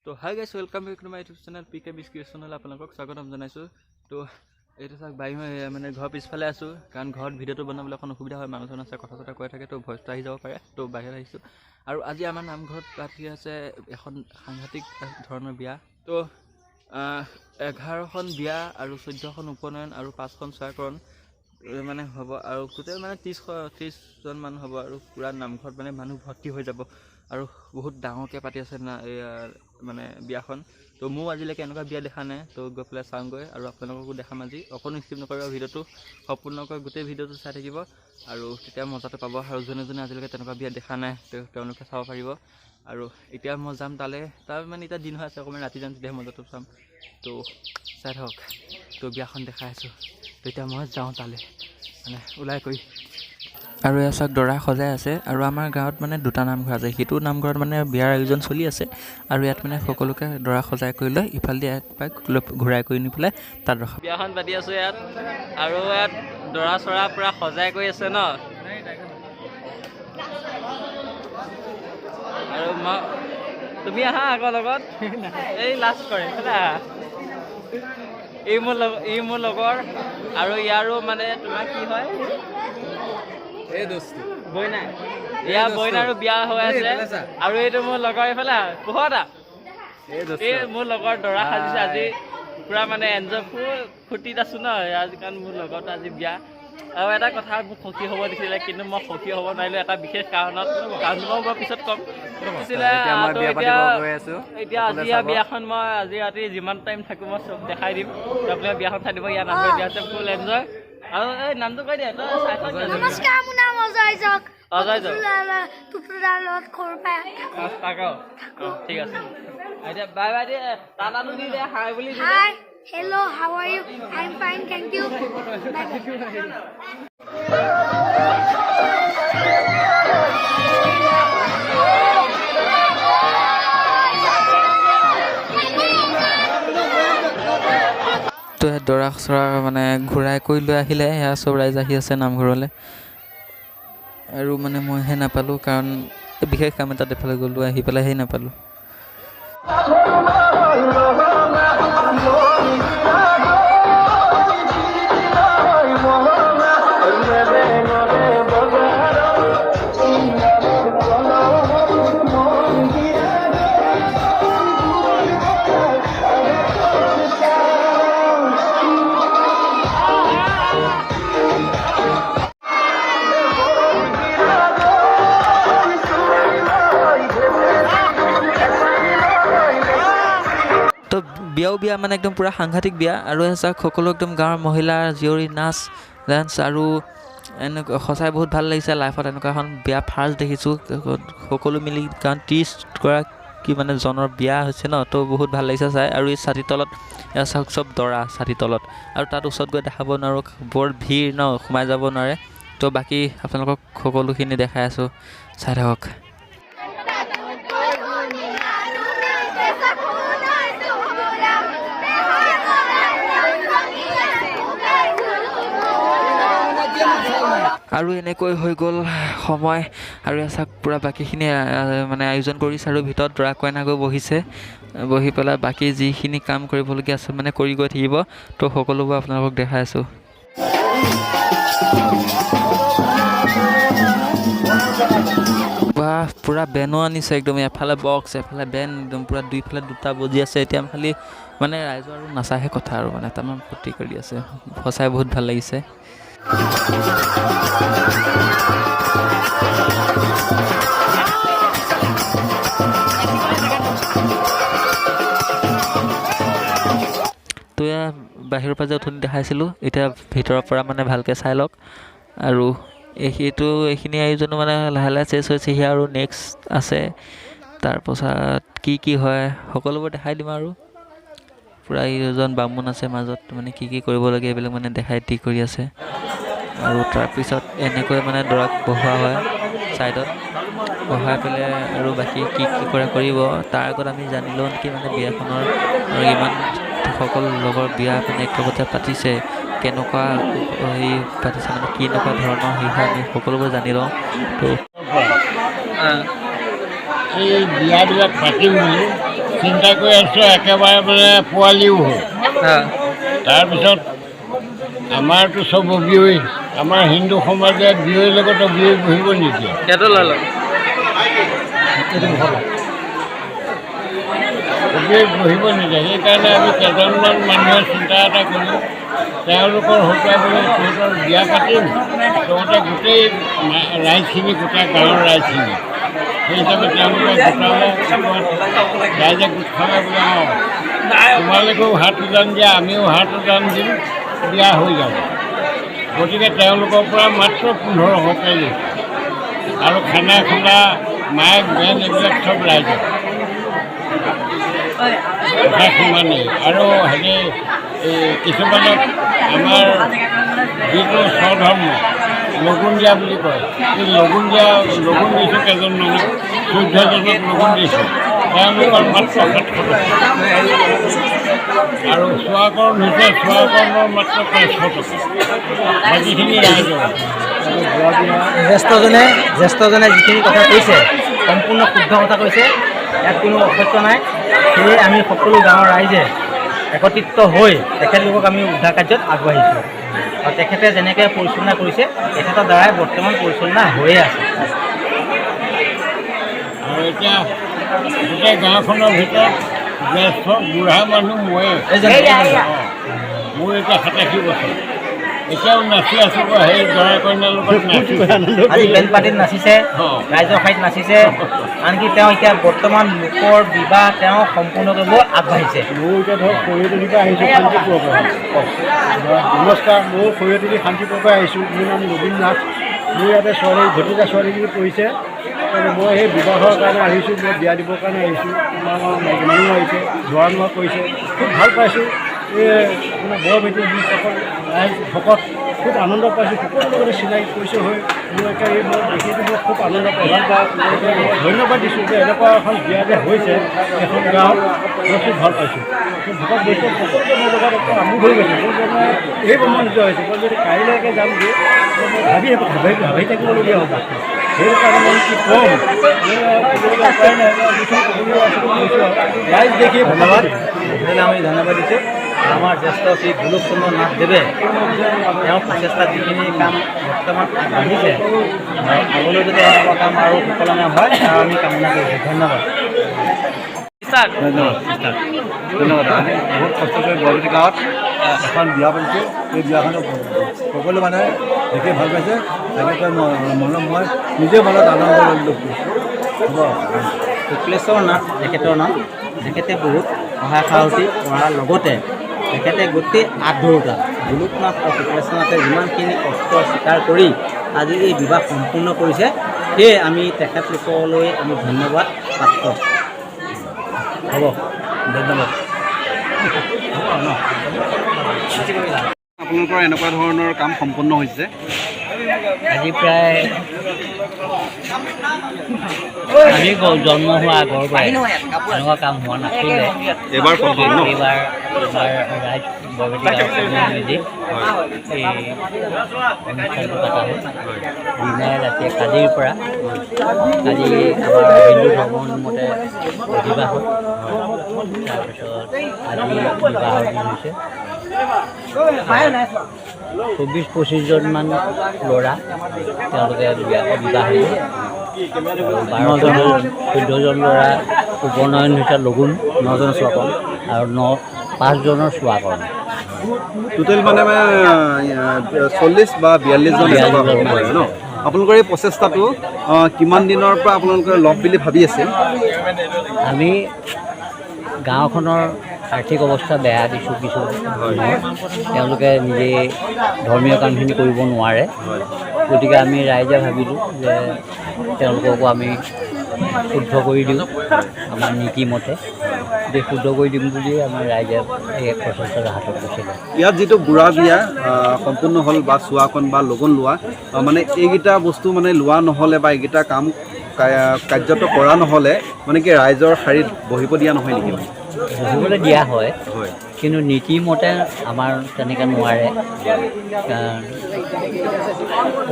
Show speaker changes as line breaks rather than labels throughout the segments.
তো hi guys, welcome back to my YouTube channel P K বিছ ক্ৰিয়েশ্যনলৈ আপোনালোকক স্বাগতম জনাইছোঁ। তো এইটো চাওক, বাৰী মানে ঘৰৰ পিছফালে আছোঁ, কাৰণ ঘৰত ভিডিঅ'টো বনাবলৈ অকণ অসুবিধা হয়, মানুহ চানুহ আছে, কথা চথা কৈ থাকে, তো ভইচটো আহি যাব পাৰে। তো বাহিৰত আহিছোঁ আৰু আজি আমাৰ নামঘৰত পাতি আছে এখন সাংঘাতিক ধৰণৰ বিয়া। তো 11খন বিয়া আৰু 14খন উপনয়ন আৰু 5খন চোৱাকৰণ মানে হ'ব আৰু টোটেল মানে 30জনমান মানুহ হ'ব আৰু পূৰা নামঘৰত মানে মানুহ ভৰ্তি হৈ যাব আৰু বহুত ডাঙৰকৈ পাতি আছে না মানে বিয়াখন। তো ময়ো আজিলৈকে এনেকুৱা বিয়া দেখা নাই, তো গৈ পেলাই চাওঁগৈ আৰু আপোনালোককো দেখাম আজি। অকণো স্কিপ নকৰিব, ভিডিঅ'টো সম্পূৰ্ণকৈ গোটেই ভিডিঅ'টো চাই থাকিব আৰু তেতিয়া মজাটো পাব। আৰু যোনে যোনে আজিলৈকে তেনেকুৱা বিয়া দেখা নাই, তেওঁলোকে চাব পাৰিব। আৰু এতিয়া মই যাম তালৈ, তাৰ মানে এতিয়া দিন হৈ আছে, অকণমান ৰাতি যাম, তেতিয়া মজাটো চাম। তো চাই থাকক, তো বিয়াখন দেখাই আছোঁ। তো এতিয়া মই যাওঁ তালৈ, মানে ওলাই কৰি। আৰু এয়া চাওক, দৰা সজাই আছে। আৰু আমাৰ গাঁৱত মানে দুটা নামঘৰ আছে, সিটো নামঘৰত মানে বিয়াৰ আয়োজন চলি আছে আৰু ইয়াত মানে সকলোকে দৰা সজাই কৰি লৈ ইফালেদি এক ঘূৰাই কৰি নি পেলাই তাত ৰখা। বিয়াখন পাতি আছোঁ ইয়াত আৰু ইয়াত দৰা চৰা পূৰা সজাই কৰি আছে ন। আৰু মই তুমি আহা আকৌ লগত, এই লাজ কৰে এইফালে আহা। এই মোৰ লগৰ আৰু ইয়াৰো মানে তোমাৰ কি হয়?
এই দোস্ত।
বইনা, ইয়াৰ বইনাৰো বিয়া হৈ আছে। আৰু এইটো মোৰ লগৰ, এইফালে পোহতা, এই মোৰ লগৰ দৰা সাজিছে আজি, পূৰা মানে এনজয়, ফুল ফূৰ্তিত আছো ন আজি, কাৰণ মোৰ লগৰটো আজি বিয়া। আৰু এটা কথা, মোক সখী হ'ব দিছিলে, কিন্তু মই সখী হ'ব নোৱাৰিলোঁ এটা বিশেষ কাৰণত, কাৰণটো মই পিছত ক'ম। এতিয়া আজি বিয়াখন মই আজি ৰাতি যিমান টাইম থাকোঁ মই চব দেখাই দিম, আপোনালোকে বিয়াখন চাই দিব। ইয়াৰ নামটো দিয়া আছে ফুল এনজয়। আৰু এই নামটো কৈ দিয়া।
নমস্কাৰ, মোৰ নাম অজয় জক।
অজয় জক।
টুটুদালত সৰুৰ পৰাই।
থাক, ঠিক আছে, এতিয়া বাই বাই দিয়ে, টাটাটো দি দে, হাই বুলি।
Hi, hello, how are you? I am fine, thank you.
তো দৰা চৰা মানে ঘূৰাই কৰি লৈ আহিলে, সেয়া চব ৰাইজ আহি আছে নামঘৰলৈ। আৰু মানে মইহে নাপালোঁ, কাৰণ বিশেষ কাম এটাত এফালে গ'লোঁ, আহি পেলাই সেই নাপালোঁ। তো বিয়াও বিয়া মানে একদম পূৰা সাংঘাতিক বিয়া। আৰু চাওক, সকলো একদম গাঁৱৰ মহিলা, জীয়ৰী, নাচ ডান্স আৰু এনেকুৱা, সঁচাই বহুত ভাল লাগিছে। লাইফত এনেকুৱা এখন বিয়া ফাৰ্ষ্ট দেখিছোঁ সকলো মিলি, কাৰণ 30গৰাকী মানে জনৰ বিয়া হৈছে ন, তো বহুত ভাল লাগিছে চাই। আৰু এই ছাতিৰ তলত চাওক, চব দৰা ছাতিৰ তলত, আৰু তাত ওচৰত গৈ দেখাব নোৱাৰোঁ, বৰ ভিৰ ন, সোমাই যাব নোৱাৰে। তো বাকী আপোনালোকক সকলোখিনি দেখাই আছোঁ, চাই থাকক। আৰু এনেকৈ হৈ গ'ল সময়। আৰু এয়া চাওক, পূৰা বাকীখিনি মানে আয়োজন কৰিছে আৰু ভিতৰত দৰা কইনা গৈ বহিছে, বহি পেলাই বাকী যিখিনি কাম কৰিবলগীয়া আছে মানে কৰি গৈ থাকিব। তো সকলোবোৰ আপোনালোকক দেখাই আছোঁ। বাহ, পূৰা বেনো আনিছে একদম, এফালে বক্স এফালে বেন, একদম পূৰা দুইফালে দুটা বজি আছে। এতিয়া খালি মানে ৰাইজৰ আৰু নাচাহে কথা আৰু মানে তামাম ফূৰ্তি কৰি আছে, সঁচাই বহুত ভাল লাগিছে। তো এয়া বাহিৰৰ পৰা যে অথনি দেখাইছিলোঁ, এতিয়া ভিতৰৰ পৰা মানে ভালকৈ চাই লওক। আৰু সেইটো এইখিনি আয়োজনো মানে লাহে লাহে চেচ হৈছেহি আৰু নেক্সট আছে, তাৰপাছত কি কি হয় সকলোবোৰ দেখাই দিম। আৰু পূৰা এইজন বামুণ আছে মাজত, মানে কি কি কৰিব লাগে এইবিলাক মানে দেখাই দি কৰি আছে। আৰু তাৰপিছত এনেকৈ মানে দৰাক বহোৱা হয় ছাইডত বহাই পেলাই, আৰু বাকী কি কি কৰে কৰিব। তাৰ আগত আমি জানি লওঁ নেকি মানে বিয়াখনৰ আৰু ইমান সকলো লগৰ বিয়া মানে একেলগতে পাতিছে, কেনেকুৱা হেৰি পাতিছে, মানে কেনেকুৱা ধৰণৰ হেৰি হয় আমি সকলোবোৰ জানি লওঁ। তো
এই বিয়াবিলাক পাতিম বুলি চিন্তা কৰি আছোঁ, একেবাৰে মানে পোৱালিও হ'ল। তাৰপিছত আমাৰতো চব অবিয়ৈ, আমাৰ হিন্দু সমাজে বিয়ৈৰ লগত অবিয়ৈ বহিব নিদিয়ে।
ইয়াতো লৈ লওক।
অবিয়ৈ বহিব নিদিয়ে। সেইকাৰণে আমি কেইজনমান মানুহে চিন্তা এটা কৰিলোঁ, তেওঁলোকৰ হতুৱাই বোলো তহঁতৰ বিয়া পাতিম, তহঁতে গোটেই ৰাইজখিনি গোটাই, গাঁৱৰ ৰাইজখিনি। সেই হিচাপে তেওঁলোকে গোটালে, ৰাইজে গোট খালে, বোলে অঁ তোমালোকেও হাত উজান দিয়া, আমিও হাত উজান দিম, বিয়া হৈ যাব। গতিকে তেওঁলোকৰ পৰা মাত্ৰ 1500কে লৈছোঁ আৰু খানা খুন্দা, মাইক বেণ্ড এইবিলাক চব ৰাইজৰ। কথা সিমানেই। আৰু হেৰি, এই কিছুমানক আমাৰ যিটো স্বধৰ্ম লগুণ দিয়া বুলি কয়, এই লগুণ দিয়া, লগুণ দিছোঁ কেইজনমানক, 14জনক লগুণ দিছোঁ, তেওঁলোকৰ মাত্ৰ 700 টকা। আৰু চোৱাকৰণ হৈছে, চোৱাকৰণৰ মাত্ৰ 500 টকা, বাকীখিনি ৰাইজৰ।
জ্যেষ্ঠজনে যিখিনি কথা কৈছে সম্পূৰ্ণ শুদ্ধ কথা কৈছে, ইয়াত কোনো অসত্য নাই। সেয়ে আমি সকলো গাঁৱৰ ৰাইজে একত্ৰিত হৈ তেখেতলোকক আমি উদ্ধাৰ কাৰ্যত আগবাঢ়িছোঁ আৰু তেখেতে যেনেকৈ পৰিচালনা কৰিছে, তেখেতৰ দ্বাৰাই বৰ্তমান পৰিচালনা হৈয়ে আছে।
আৰু এতিয়া গোটেই গাঁওখনৰ ভিতৰত জ্যেষ্ঠ বুঢ়া মানুহ ময়ে। অঁ, মোৰ এতিয়া 87 বছৰ, এতিয়াও নাচি আছোঁ। সেই দৰা কইনাৰ লগত নাচি
আজি বেণ্ড পাৰ্টিত নাচিছে, ৰাইজৰ শাৰীত নাচিছে, আনকি তেওঁ এতিয়া বৰ্তমান লোকৰ বিবাহ তেওঁ সম্পূৰ্ণ কৰিব আগবাঢ়িছে।
মোৰ এতিয়া ধৰক সৰিয়হতলিৰ পৰা আহিছোঁ, শান্তিপুৰৰ পৰা। নমস্কাৰ, ময়ো সৰিয়হতলি শান্তিপুৰৰ পৰা আহিছোঁ। মোৰ নাম নবীন নাথ। মোৰ ইয়াতে ছোৱালী, ভতিজা ছোৱালীজনী পঢ়িছে। মই সেই বিবাহৰ কাৰণে আহিছোঁ, মই বিয়া দিবৰ কাৰণে আহিছোঁ। আমাৰ মাইকী মানুহ আহিছে, যোৱা নোৱা কৰিছে, খুব ভাল পাইছোঁ। এই মানে বৰভেটি যিসকল ৰাইজ ভকত, খুব আনন্দ পাইছোঁ। সকলোৰে লগতে চিনাকি পৰিচয় হৈ মোৰ একে এই মই দেখিটো মই খুব আনন্দ পাইছোঁ। মই ধন্যবাদ দিছোঁ যে এনেকুৱা এখন বিয়া যে হৈছে এখন গাঁৱত, মই খুব ভাল পাইছোঁ। ভকত বৈষ্ণৱ সকলোকে মোৰ লগত একদম আমোদ হৈ গৈছে। মোৰ মানে এই মন যোৱা হৈছে, মই যদি কাইলৈকে যামগৈ, মই ভাবি ভাবি ভাবি থাকিবলগীয়া হ'ব। সেইটো কাৰণে মই কি ক'ম, ক'বলগীয়া উপায় নাই। মই ক'বলগীয়া আছিলোঁ, কৈছোঁ। ৰাইজ দেখি
ধন্যবাদ। তেতিয়াহ'লে আমি ধন্যবাদ দিছোঁ আমাৰ জ্যেষ্ঠ শ্ৰী গোলোক চন্দ্ৰ নাথ দেৱে, তেওঁৰ প্ৰচেষ্টাত যিখিনি কাম বৰ্তমান আগবাঢ়িছে আৰু আগলৈ যদি এনেকুৱা কাম আৰু সুকলমে হয়, তাৰ আমি কামনা কৰিছোঁ। ধন্যবাদ।
ধন্যবাদ, ধন্যবাদ। আমি বহুত কষ্ট কৰি বৰভেটি গাঁৱত এখন বিয়া পাতিছোঁ। এই বিয়াখনত সকলো মানুহে দেখি ভাল পাইছে। তাকে মনত মই নিজে মনত আনন্দ লাভ কৰিছোঁ। হ'ব।
শুক্লেশ্বৰ নাথ তেখেতৰ নাম। তেখেতে বহুত সহায় সাৰথি কৰাৰ লগতে তেখেতে গোটেই আঁত ধৰোঁতা গোলোকনাথ আৰু শুক্লেশ্বৰ নাথে যিমানখিনি কষ্ট স্বীকাৰ কৰি আজি এই বিবাহ সম্পূৰ্ণ কৰিছে, সেয়ে আমি তেখেতলোকলৈ আমি ধন্যবাদ প্ৰাপ্ত। হ'ব, ধন্যবাদ।
আপোনালোকৰ এনেকুৱা ধৰণৰ কাম সম্পন্ন হৈছে?
আজি প্ৰায় আমি জন্ম হোৱা আগৰ পৰাই এনেকুৱা কাম হোৱা নাছিলে।
এইবাৰ প্ৰথম ন?
এইবাৰ আমাৰ ৰাইজ বৰভেটি গাঁৱৰ মিলি এই অনুষ্ঠানটো পতা হ'ল। দিনে ৰাতিয়ে কালিৰ পৰা, কালি আমাৰ হিন্দু ধৰ্মৰ মতে বিবাহ হ'ল, তাৰপিছত আজি বিবাহৰ দিন হৈছে। 24-25জনমান ল'ৰা তেওঁলোকে বিয়া বিবাহ হৈছে। 12 14জন ল'ৰা উপনয়ন হৈছে, লগুণ,
9জন চোৱাকৰণ
আৰু 5জনৰ চোৱাকৰণ।
টোটেল মানে 40 বা 42জন এনেকুৱা হ'ব পাৰে ন? আপোনালোকৰ এই প্ৰচেষ্টাটো কিমান দিনৰ পৰা আপোনালোকে ল'ম বুলি ভাবি আছিল?
আমি গাঁওখনৰ আৰ্থিক অৱস্থা বেয়া দিছোঁ, কিছু তেওঁলোকে নিজে ধৰ্মীয় কামখিনি কৰিব নোৱাৰে। গতিকে আমি ৰাইজে ভাবিলোঁ যে তেওঁলোককো আমি শুদ্ধ কৰি দিওঁ আমাৰ নীতিমতে। গতিকে শুদ্ধ কৰি দিম বুলিয়ে আমাৰ ৰাইজে এই প্ৰচেষ্টাটো হাতত লৈছিলে।
ইয়াত যিটো বুঢ়া বিয়া সম্পূৰ্ণ হ'ল বা চোৱাকণ বা লগুণ লোৱা, মানে এইকেইটা বস্তু মানে লোৱা নহ'লে বা এইকেইটা কাম কাৰ্যটো কৰা নহ'লে মানে কি ৰাইজৰ শাৰীত বহিব দিয়া নহয় নেকি?
বহিবলৈ দিয়া হয়, কিন্তু নীতিমতে আমাৰ তেনেকৈ নোৱাৰে। কাৰণ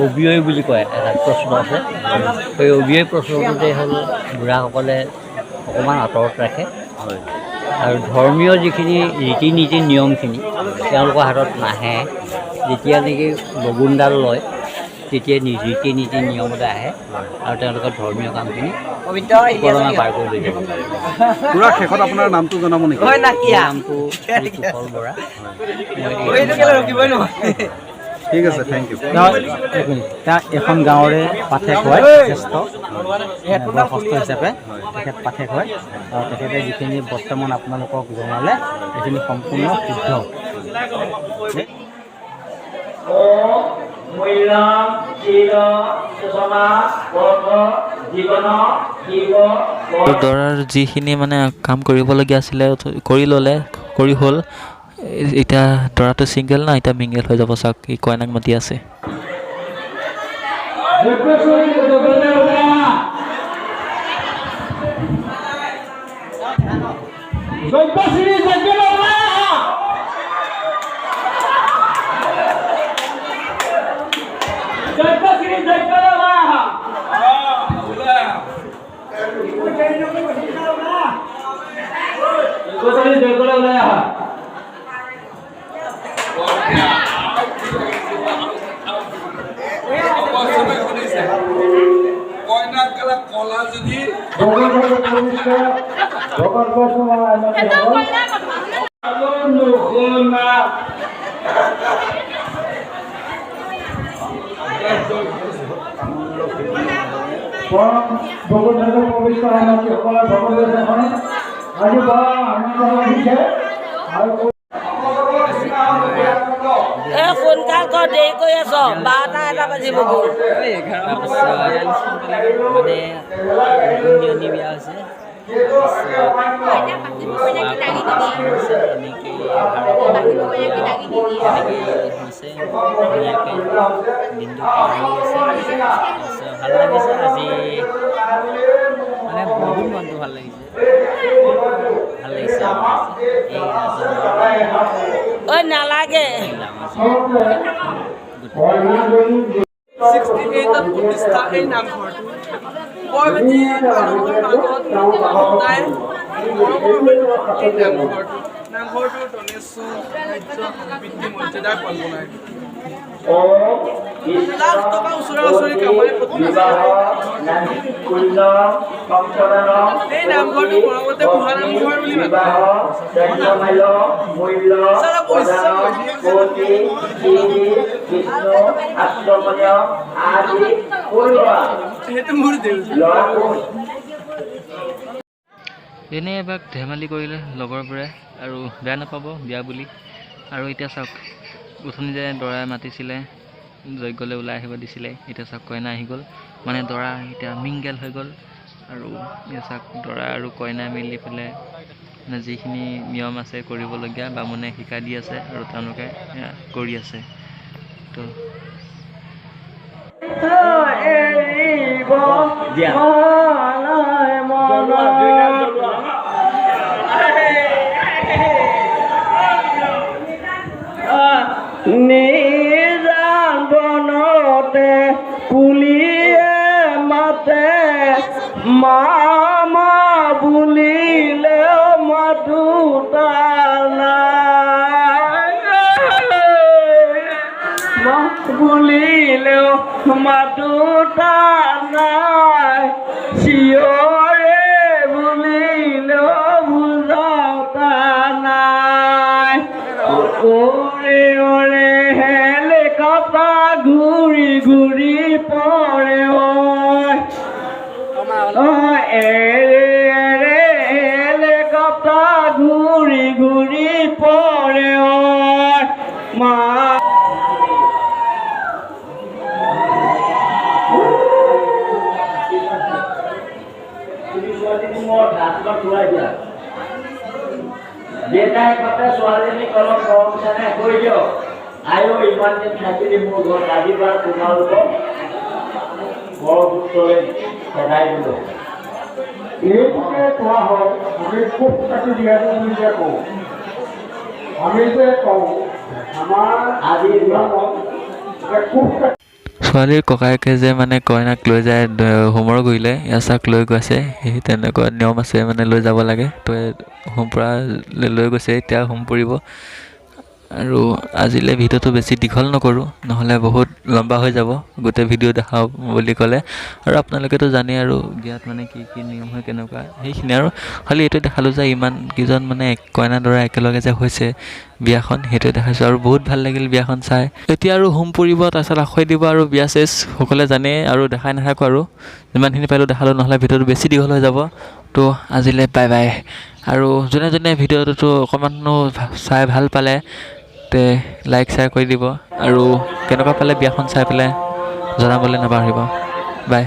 অবিয়ৈ বুলি কয়, এটা প্ৰশ্ন আছে। সেই অবিয়ৈ প্ৰশ্নটোতে হ'ল বুঢ়াসকলে অকণমান আঁতৰত ৰাখে। আৰু ধৰ্মীয় যিখিনি ৰীতি নীতি নিয়মখিনি তেওঁলোকৰ হাতত নাহে। যেতিয়া নেকি লগুণডাল লয়, তেতিয়া ৰীতি নীতি নিয়মতে আহে আৰু তেওঁলোকৰ ধৰ্মীয় কামখিনি সুকলমে পাৰ কৰি লৈ যাব পাৰে।
খুৰা, শেষত আপোনাৰ নামটো জনাব নেকি?
মোৰ নামটো শ্ৰী কুশল বৰা। মই এই
ঠিক আছে, thank U.
তেওঁ, এক মিনিট, তেওঁ এখন গাঁৱৰে পাঠেক হয়, জ্যেষ্ঠ বয়সস্থ হিচাপে তেখেত পাঠেক হয় আৰু তেখেতে যিখিনি বৰ্তমান আপোনালোকক জনালে, সেইখিনি সম্পূৰ্ণ শুদ্ধ।
আৰু দৰাৰ যিখিনি মানে কাম কৰিবলগীয়া আছিলে কৰি ল'লে, কৰি হ'ল। এতিয়া দৰাটো ছিংগল না, এতিয়া মিংগেল হৈ যাব। চাওক, ই কইনাক মাতি আছে।
এ সোনকাল কৰ, দেৰি কৰি আছ, 12টা 1টা বাজিব গ'ল।
তাৰপাছত মানে লগুণ বিয়া হৈছে, তাৰপিছত এনেকৈ এনেকৈ হৈছে, ধুনীয়াকৈ দিনটো পাৰ হৈ গৈছে। তাৰপিছত ভাল লাগিছে আজি, মানে বহুত মনটো ভাল লাগিছে, ভাল লাগিছে এই
ঐ নালাগে।
68ত প্ৰতিষ্ঠা এই নামঘৰটো বৰভেটি মানুহৰ মাজত সদায় মৰমৰ হৈ থকা এই নামঘৰটো, নামঘৰটোৰ দনেশ্বৰ ৰাজ্য সম্প্ৰীতি মৰ্যাদাৰ কল্পনাই লাখ টকা ওচৰা ওচৰি কামেৰে প্ৰতিষ্ঠা। এই নামঘৰটো মৰমতে বুঢ়া নামঘৰ বুলি মাতে। ছাৰ, পৰিশ্ৰম হৈছে। সেইটো মোৰ দেউতা।
এনেই এবাৰ ধেমালি কৰিলে লগৰবোৰে আৰু, বেয়া নাপাব, বিয়া বুলি। আৰু এতিয়া চাওক, উথনি যে দৰাই মাতিছিলে, যজ্ঞলৈ ওলাই আহিব দিছিলে, এতিয়া চাওক কইনা আহি গ'ল। মানে দৰা এতিয়া মিংগেল হৈ গ'ল। আৰু এতিয়া চাওক, দৰা আৰু কইনা মিলি পেলাই মানে যিখিনি নিয়ম আছে কৰিবলগীয়া, বামুণে শিকাই দি আছে আৰু তেওঁলোকে সেয়া কৰি আছে। তো
নিজান বনতে কুলিয়ে মাতে, মামা বুলিলে মাতোতা নাই, বুলিলেও মাতোতা নাই, চিঞৰে বুলিলেও বুজাওতা নাই। ওৰে ওৰে হেলিকপ্টাৰ ঘূৰি ঘূৰি পৰে, ঐ এৰে এৰে হেলিকপ্টাৰ ঘূৰি ঘূৰি পৰে, ঐ মা।
দেউতাই পাতে ছোৱালীজনীক অলপ মৰম চেনেহ কৰি দিয়ক। আয়ো, ইমান দিন থাকিলি মোৰ ঘৰত, আজিবাৰ তোমালোকক বৰপুত্ৰলৈ খেদাই দিলোঁ।
এইটোকে কোৱা হয়, আমি কোষ কাটি দিয়াটো বুলি যে কওঁ, আমি যে কওঁ আমাৰ
আজি
নিয়মত যে কোষ কাটি
ছোৱালীৰ ককায়েকে যে মানে কইনাক লৈ যায় হোমৰ গুৰিলৈ, এয়া চাওক লৈ গৈছে। সেই তেনেকুৱা নিয়ম আছে, মানে লৈ যাব লাগে। তো হোম পৰা লৈ গৈছে, এতিয়া হোম পুৰিব। আৰু আজিলৈ ভিডিঅ'টো বেছি দীঘল নকৰোঁ, নহ'লে বহুত লম্বা হৈ যাব গোটেই ভিডিঅ' দেখাওঁ বুলি ক'লে। আৰু আপোনালোকেতো জানেই আৰু বিয়াত মানে কি কি নিয়ম হয় কেনেকুৱা, সেইখিনি আৰু খালি এইটোৱে দেখালোঁ যে ইমান কেইজন মানে কইনা দৰা একেলগে যে হৈছে বিয়াখন, সেইটোৱে দেখাইছোঁ। আৰু বহুত ভাল লাগিল বিয়াখন চাই। এতিয়া আৰু হোম পুৰিব, তাৰপিছত আখৈ দিব আৰু বিয়া চেচ, সকলোৱে জানেই আৰু দেখাই নাথাকোঁ আৰু যিমানখিনি পাৰিলোঁ দেখালোঁ, নহ'লে ভিডিঅ'টো বেছি দীঘল হৈ যাব। তো আজিলৈ বাই বাই। আৰু যোনে যোনে ভিডিঅ'টো অকণমানো চাই ভাল পালে তে লাইক শ্বেয়াৰ কৰি দিব, আৰু কেনেকুৱা পালে বিয়াখন চাই পেলাই জনাবলৈ নাপাহৰিব। বাই।